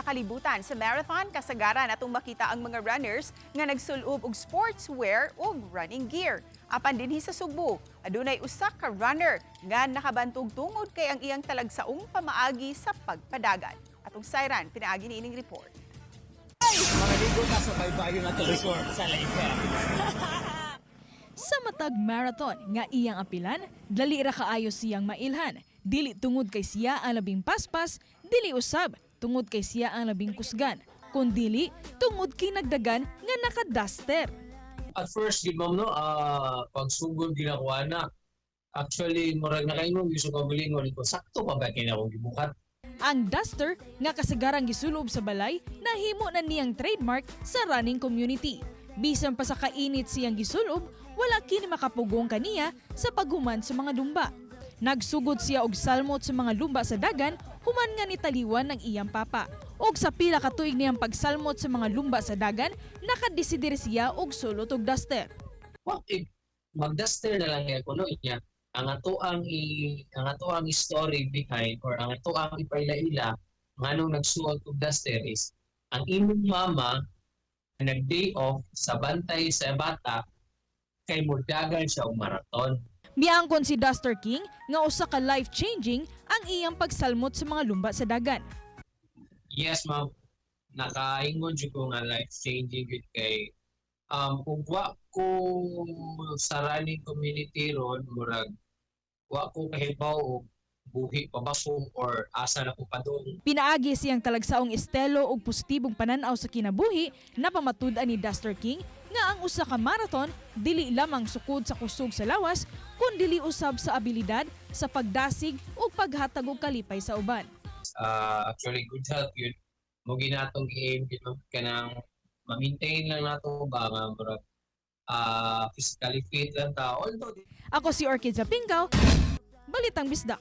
Sa kalibutan sa marathon, kasagaran atong makita ang mga runners nga nagsulob og sportswear ug running gear. Apan dinhi sa Sugbo, adunay usa ka runner nga nakabantog tungod kay ang iyang talagsaong pamaagi sa pagpadagan. Atong sayran pinaagi niining report. Mga ligo ta sa baybayon na to resort sa Leyte. Sa matag marathon nga iyang apilan, dali ra kaayo siyang mailhan. Dili tungod kay siya ang labing paspas, dili usab tungod kay siya ang labing kusgan, kundili tungod kay nagdagan nga naka-duster. At first, gid, ma'am, no, pagsugod ginakuha na. Actually, murag na kayo gusto ko galingon ko, sakto pa ba kay akong gibuhat? Ang duster nga kasagarang gisulob sa balay nahimo na niyang trademark sa running community. Bisan pa sa kainit siyang gisulob, wala kini makapugong kaniya sa paghuman sa mga lumba. Nagsugod siya og salmot sa mga lumba sa dagan human nga nitaliwan ng iyang papa. Og sa pila ka tuig niyang pagsalmot sa mga lumba sa dagan, nakadesidir siya og sulot og duster. What if magduster na lang ko, no, niya? Ang ato ang story behind or ang ato ang ipaila-ila nganong nagsuot og duster is ang imong mama nag day off sa bantay sa bata kay modagan siya og marathon. Miangkon si Duster King nga usa ka life-changing ang iyang pagsalmot sa mga lumba sa dagan. Yes, ma'am. Nakaingon jud ko nga life changing gyud kay kung wa ko sa running community ron, murag wa ko kahibaw og buhi pa ba ko or asa na ko padung. Pinaagi siyang talagsaong estilo ug positibong pananaw sa kinabuhi na pamatud-an ni Duster King nga ang usa ka marathon dili lamang sukod sa kusog sa lawas kun dili usab sa abilidad sa pagdasig ug paghatag og kalipay sa uban. Actually, good health yun mo ginatong gi-aim gyud, ma'am, kanang ma-maintain lang nato ba nga murag physically fit lang ta, although Ako si Orchid Zapingaw, Balitang Bisdak.